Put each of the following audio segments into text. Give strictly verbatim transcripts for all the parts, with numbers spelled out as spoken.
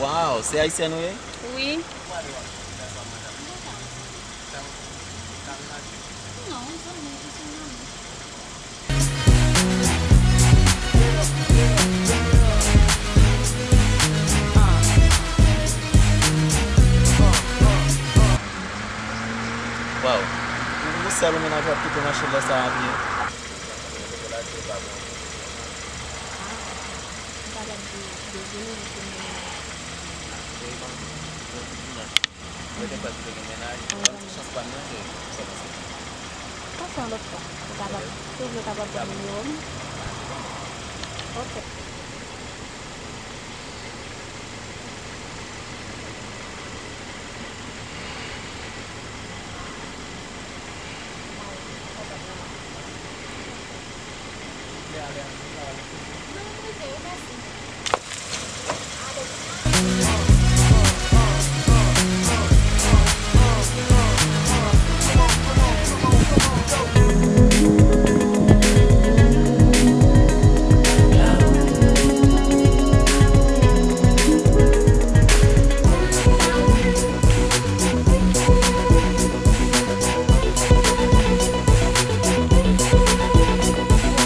Waw, se ayisyèn ou ye? Wi. Non, zanmi, se yon zanmi. Waw. Ou, ou sèl ou mennaj w ap kite mache lè sa a byen? Mwen te kwè si w te gen mennaj, chans pa m nan, se, se konsa. Pase yon lòt fwa. Ou kapab, si w vle, w kapab pran nimewo m. Ok.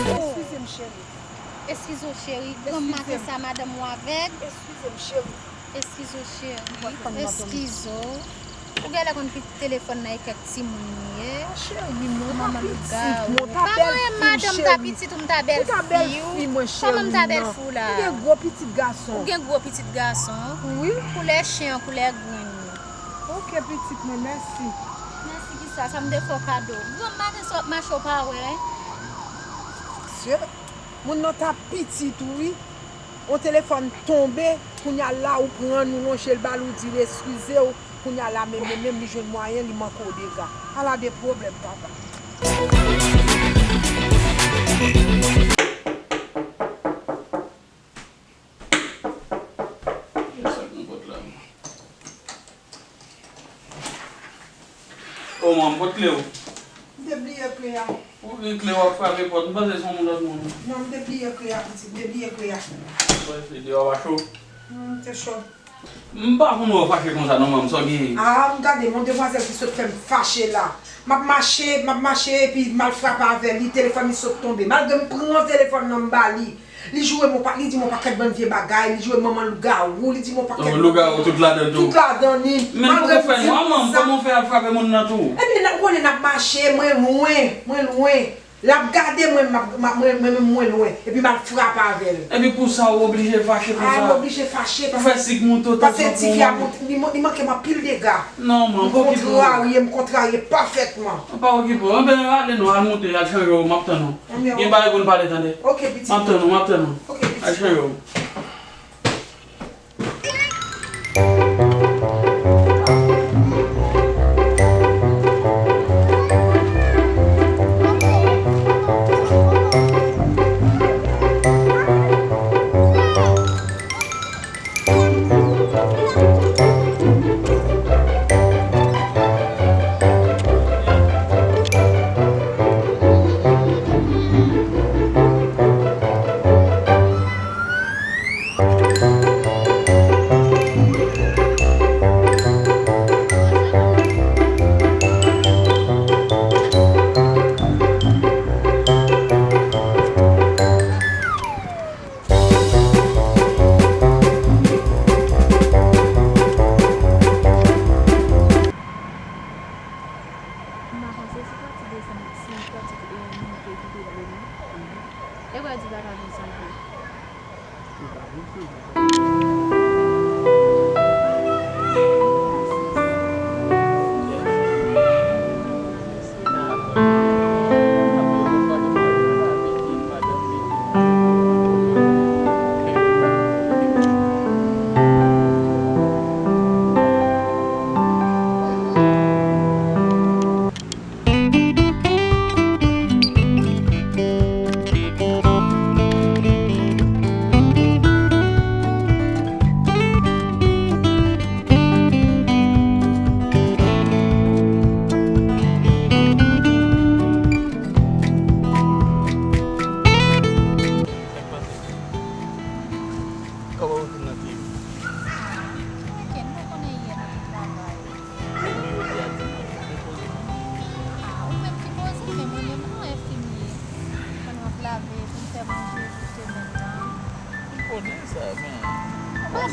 Eskize m, cheri. Eskize w, cheri. Granm maten sa, madanm ou avèg? Eskize m, cheri. Eskize w, cheri. Eskize w. Ou genlè konn ki telefòn nan e kèk timoun li ye. Cheri, non, ta pitit, non, ta bèl fi m, cheri. Ou ta bèl fi mwen, cheri, non. Ou gen gwo pitit gason. Ou gen gwo pitit gason. Wi. Koulè chen an, koulè grenn. Ok, pitit mwen, mèsi. Mèsi kisa? Sa m te fè w kado. Granm maten sa w ap mache w pa wè. Sye, moun nan t ap pitit wi. Yon telefòn tonbe, kounye a la ou pran l, ou lonje l ba l, ou di l eskize w, kounye a la menm, menm, menm li jwenn mwayen, li manke w dega. Ala de pwoblèm, papa. Sa k nan pòt la, mwen. O, manman, pot kle w. M te bliye kle a. Ou gen kle w ap frape pòt. M panse se yon lòt moun. Non, m te bliye kle a, pitit. M te bliye kle a. Mwen se deyò pa cho. Hmm, te cho. M pa konn wè w fache konsa non, manman. Sa w genyen? Ah, m gade, yon demwazèl ki sot fè m fache la. M ap mache, m ap mache, epi m al frape avè li, telefòn li sot tonbe. Malgre m pran telefòn nan, m ba li. Li joure m yon pa, li di m yon pakèt bann vye bagay, li joure manman lougawou, li di m yon pakèt... Oh, lougawou, tout ladan l tou. Tout ladan li. Men l poko fè nwa, manman, kòman w fè al frape moun nan tou? Ebyen, n ap, ou konnen n ap mache, mwen lwen, mwen lwen. L ap gade mwen, m ap, m ap, mwen, mwen menm mwen lwen. Epi m al frape avè l. Epi pou sa, ou oblije fache konsa? Ah, m oblije fache paske, paske tifi a mont-, li man-, li manke m anpil dega. Non, manman, m pa okipe w. M kontrarye, m kontrarye pafètman. M pa okipe w. Anben, ale non, al moute, al chanje w, m ap tann ou. Gen bagay pou n pale, tande. Ok, pitit. M ap tann ou, m ap tann ou. Ok, pitit. Al chanje w.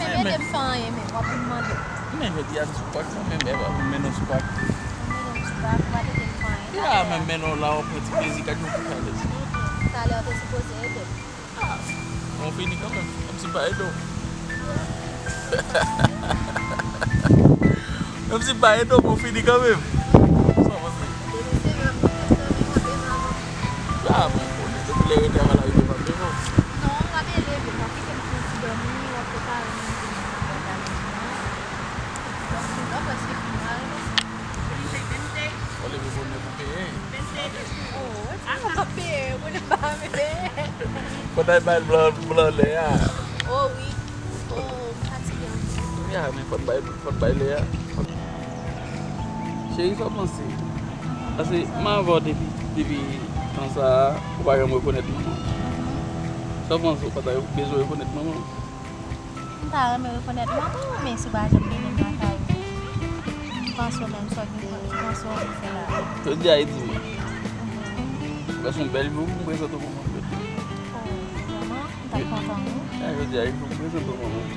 Ede m fè anyen menm, w ap vin mande m. Men jodi a, m sou pak kanmenm, e pa pou m mennen w sou pak. Ou mennen m sou pak, ou pa t ede m fè anyen. Ya, men mennen w la, w ap pran ti plezi, gad yon bout alèz. Talè w te sipoze ede m. Ah, bon, fini kanmenm. Menm si m pa ede w. Menm si m pa ede w, bon, fini kanmenm. Sa w panse? Depi se lè pou fè sa, men w ap ede avan. Ah, bon, bon, depi lè rete avan la, rete pa ede w. Non, w ap ede, men w ap kite m pou ti dòmi, w ap prepare menm pou mwen, w ap al nan. Donk, nou prèske fin la, non? Ou leve bonè pou peye. Oh, ou di mwen pa peye, ou konnen pa vle. Fò n al bay blan, blan lè a. Oh, wi. Oh, m fatige anpil. Ya, men fò n bay, fò n bay lè a. Cheri, sa w panse? Paske m avè w depi, depi tan sa a, ou pa janm rekonèt manman w. Sa w panse, ou pa ta bezwen rekonèt manman w? M ta renmen rekonèt manman w, men si w pa janm mennen m lakay ou, m panse w menm sa w gen, ki panse w anvi fè la. Jodi a, e di mwen. Ou fè se yon bèl jou pou m prezante w manman m. Oh, vrèman? M t ap kontan, wi. Ya, jodi a, e jou pou m prezante w manman m.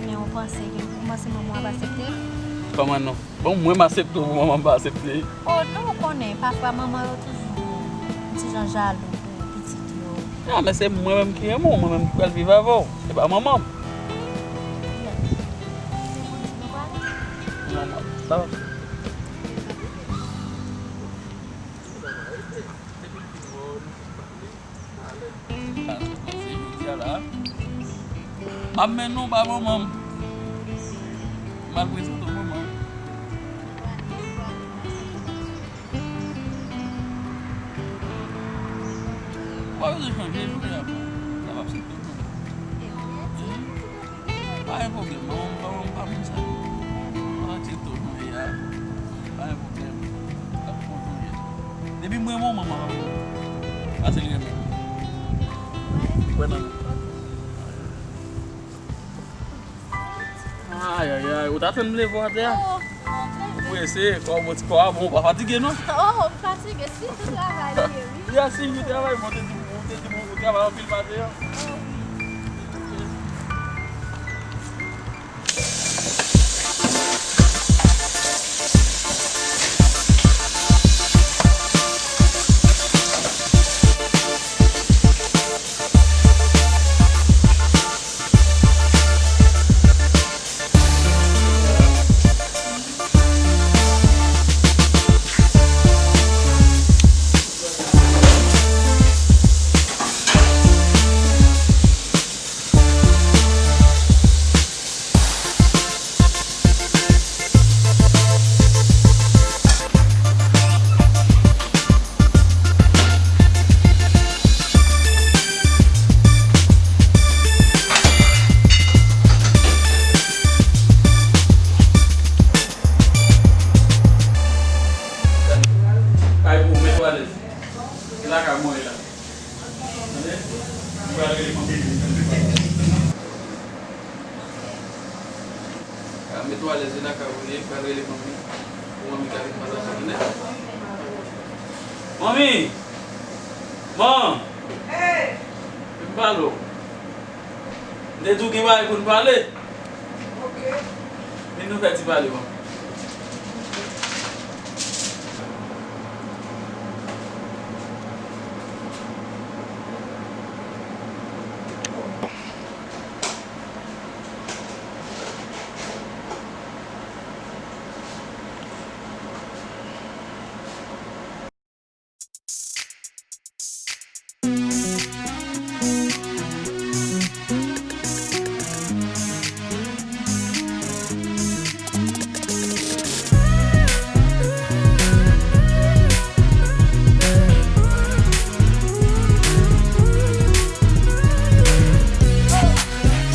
Men ou panse ke, ou panse manman w ap aksepte? Kòman non? Bon, mwen m aksepte w, pou manman m pa aksepte. Oh, non, ou konnen, pafwa manman yo toujou yon ti jan jalou pou pitit yo. Ah, men se mwen menm ki renmen w, mwen menm ki pral viv avè w. Se pa manman m. Manman, sa va? Ah, se jodi a la. M ap mennen w ba manman m. M al prezante w manman m. Ou pa bezwen chanje, jodi a. Sa p ap sot tout bon. Pa gen pwoblèm, manman m, manman m pa moun sa yo. Manman m se to mwen ye a. Pa gen pwoblèm. L ap kontinye. Depi m renmen w, manman m ap renmen w. Paske l renmen w. Kwè nan mwen. Ayayay, ou t ap fè m leve w atè a? Oh, oh, ou prese, kò w bon, ti kò a bon, ou pa fatige non? Oh, m fatige, sijou travay li ye, wi. Ya, sijou travay, bon, ou te di, ou te di, bon, ou travay anpil maten an. Oh, wi. Kay pou mèt ou alèz. Se lakay mwen ye la. Tande? Mwen pral rele manmi. Mèt ou alèz, se lakay ou ye, mwen pral rele manmi. Pou manmi ka vin pale avè w, tande? Manmi! Man! Vin pale w. M te di w gen bagay pou n pale. Vin nou fè ti pale, manmi.